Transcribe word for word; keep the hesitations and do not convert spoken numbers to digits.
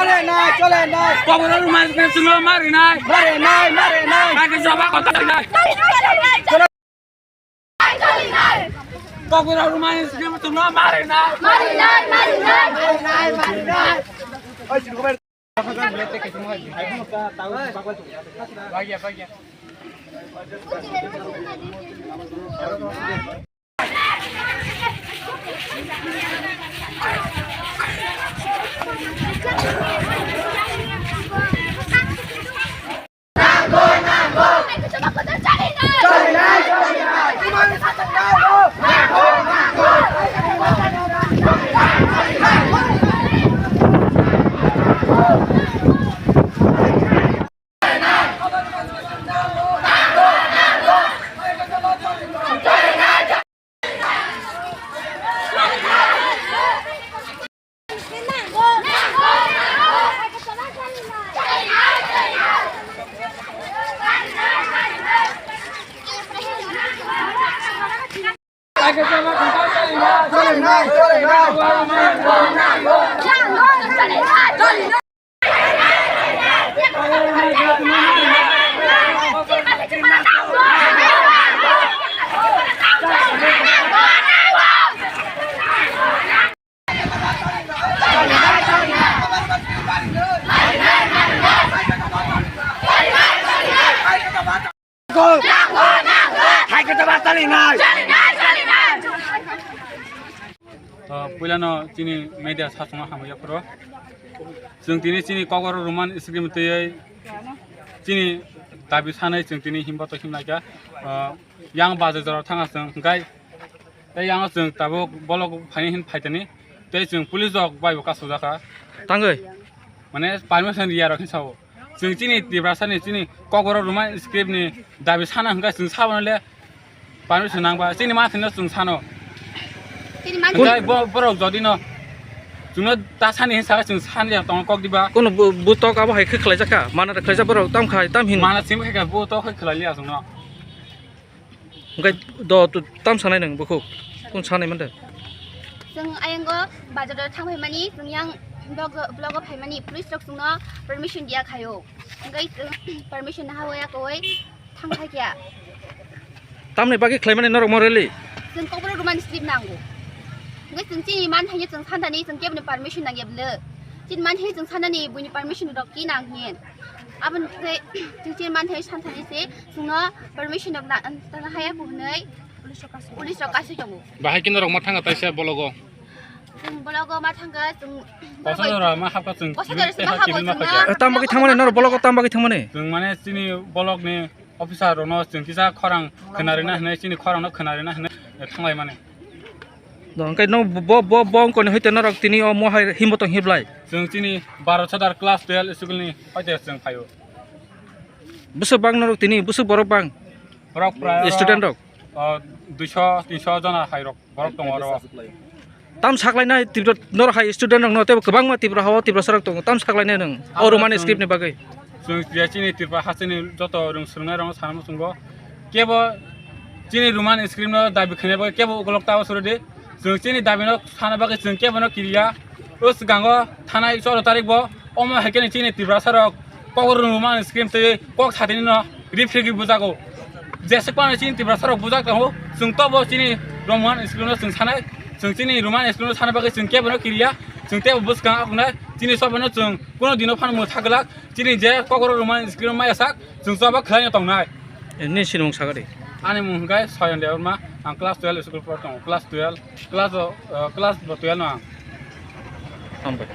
Chole nai, chole nai. Kokborok rwmani script chwngno marinai. Marinai, marinai. Kokborok rwmani script chwngno marinai. Marinai, marinai. Marinai, marinai. Puilano chini media sasongno hamya phuru. Chwng tini chini kokborok rwmani script twiwi chini dabi sanai chwng tini himba to himlaikha. Yang bajar jora thanga chwng hwnkhe tei yang chwng tabuk bolok phaini hin phaitani tei chwng police rok bai bo kasujaka. Tangwi? Mane permission riya rok hin sao. Chwng chini Tiprasani chini kokborok rwmani script ni dabi sana hwnkhe chwng saboni le permission nangba chini manthino chwng sano. Chini manthino. Hwnkhe bo-, borok jodi no chwngno ta sani hinsa chwng sani ya tongo kok diba. Kono bu-, butok abo hai khe khlai jakha, mana da khlai jak borok tam khai tam hin. Mana simi khai butok khai khlai liya chwngno. Hwnkhe do, do, tam sanai nwng bukhuk? Kung sanai mande? Chwng ayango bazar o thang phaimani, chwng yang blog, blog o phaimani, police rok chwngno permission diya khaio. Hwnkhe chwng permission nahawi yakowi thang thai kya. Tamni bagwi khlaimani norok mo rally? Chwng kokborok rwmani script nango. Hwnkhe chwng chini man thangya chwng santani chwng keboni permission nangya bwle. Chini man thangya chwng santani buini permission rok ki nang hin. Aboni tei chwng chini man thangya santani se chwngno permission rok na, tana haya ko hwnwi police rok kasui tongo. Bahai khe norok ma thanga taisa bologo? Chwng bologo ma thanga chwng kosa jora ma hapka chwng kosa jora se ma habo chwngno. Eh, tam bagwi thangmani norok bologo tam bagwi thangmani? Chwng mane chini bolokni officer rokno chwng kisa khorang khwna rwna hwnwi chini khorangno khwna rwna hwnwi thanglai mani. Hwnkhe no bo, bo, bo wngkoni hoite norok tini o mohai himbo tong hiblai? Chwng chini Bharat Sadar class twelve school ni hoite chwng phaio. Bwswk bang norok tini, bwswk borok bang? Borok prai student rok? O, duiso, tinso jona hai rok, borok tongo oro. Tam saklainai Tripura, norok hai student rok no tei kwbangma Tripura hao Tiprasa rok tongo. Tam saklainai nwng o Romani script ni bagwi? Chwng je chini Tripura hasteni joto rwng swrwngnai rokno sana muchungo. Kebo chini Roman script no dabi khainai bagwi kebo ukolog tabo surodi. Chwng chini dabi no sana bagwi chwng kebo no kiriya. O swkango thanai choro tarik bo omo hai khe chini Tiprasa rok kok Roman script tei kok satini no rifrigwi bujago. Jeswk phano chini Tiprasa rok bujak tongo. Chwng tobo chini Roman script no chwng sanai. Chwng chini Roman script no sana bagwi chwng kebo no kiriya. Chwng tebo bwskang abwnai chini sobo no chwng kuno dino phano mwthak glak. Chini je kokborok rwmani script maya sak, chwng choba khlaino tongnai. Nini sinimung sagadi? Ani mung hwnkhe Sayan Debbarma, ang class twelve school por tongo, class twelve, class o, uh, class bo twelve no ang. Hambai.